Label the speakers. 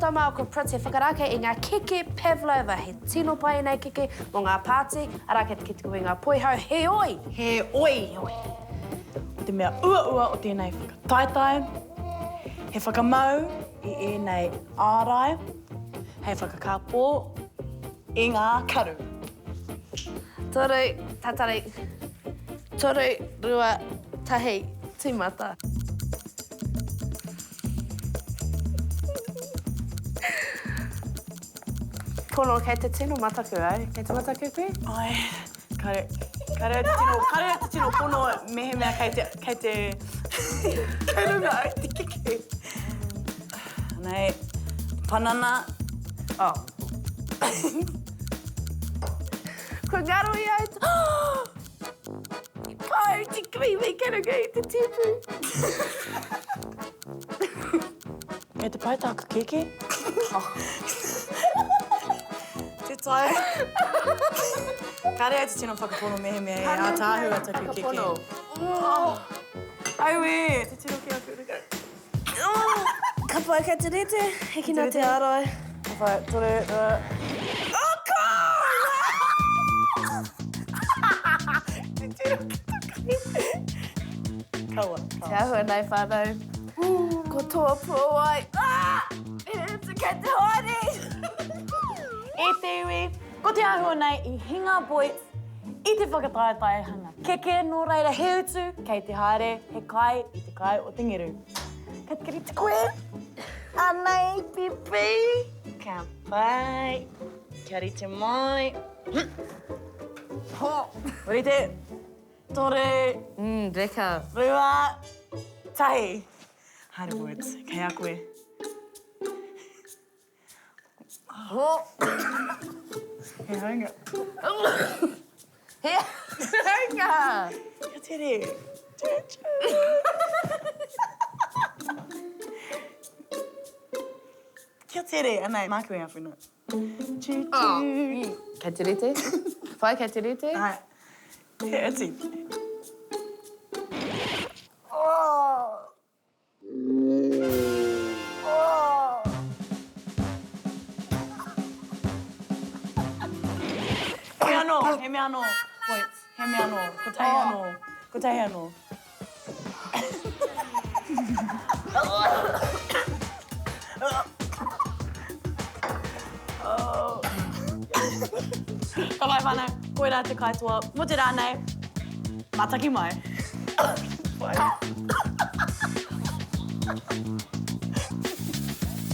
Speaker 1: tā māua ko Pritz he whakarākei i ngā keke pavlova. He tino pai ēnei keke mō ngā pāti, arā kei te kite koe i ngā poihau, heoi!
Speaker 2: Heoi! Heoi! Ko te mea uaua o tēnei whakataetae, he whakamau i ēnei ārai hei whakakāpō i ngā karu.
Speaker 1: Toru, tatari. Toru, rua, tahi, tīmata. Pono, kei te tino mataku au. Kei te mataku koe?
Speaker 2: Ai, kare, kare au te tino, kare au te tino pono mehemea kei te, kei te, kei runga au te keke. Anei, panana.
Speaker 1: Oh. Kua ngaro i au. I pau te creamy kei runga i te tēpu.
Speaker 2: Kei te pai tāku keke? Te tae. Kāre au te tino whakapono mehemea e ātaahua taku keke.
Speaker 1: Whakapono.
Speaker 2: Auē, te tino ki aku rika.
Speaker 1: Ka pai, kei te rite. Hikina te ārai.
Speaker 2: Ka pai, toru, rua. Oh, ka! Te tino ki taku rite. Kaua.
Speaker 1: Te āhua nei whānau. Ko tō puawai. Ah! It's kei te haere!
Speaker 2: E te iwi, ko te āhua nei i hinga Boyts i te whakataetae hanga keke, nō reira he utu kei te haere, he kai i te kai o te ngeru. Kei te kiri te koe? Anei, pipi! Ka pai. Kia rite mai. Ho! Rite! Toru.
Speaker 1: Mm, reka.
Speaker 2: Rua. Tahi. Haere words. Kei a koe.
Speaker 1: Ho.
Speaker 2: He haunga.
Speaker 1: He haunga.
Speaker 2: Kia tere. Kia tere. Anei, māku e awhina.
Speaker 1: Oh. Kei te rite? Whai, kei te rite?
Speaker 2: Ai. He iti.
Speaker 1: Oh. Oh.
Speaker 2: He anō, he mea anō. Wait, he mea anō. Kotahi anō. Kotahi anō. Ka pai whanau, koirā te kaitoa mo te rā nei. Mataki mai. Bye.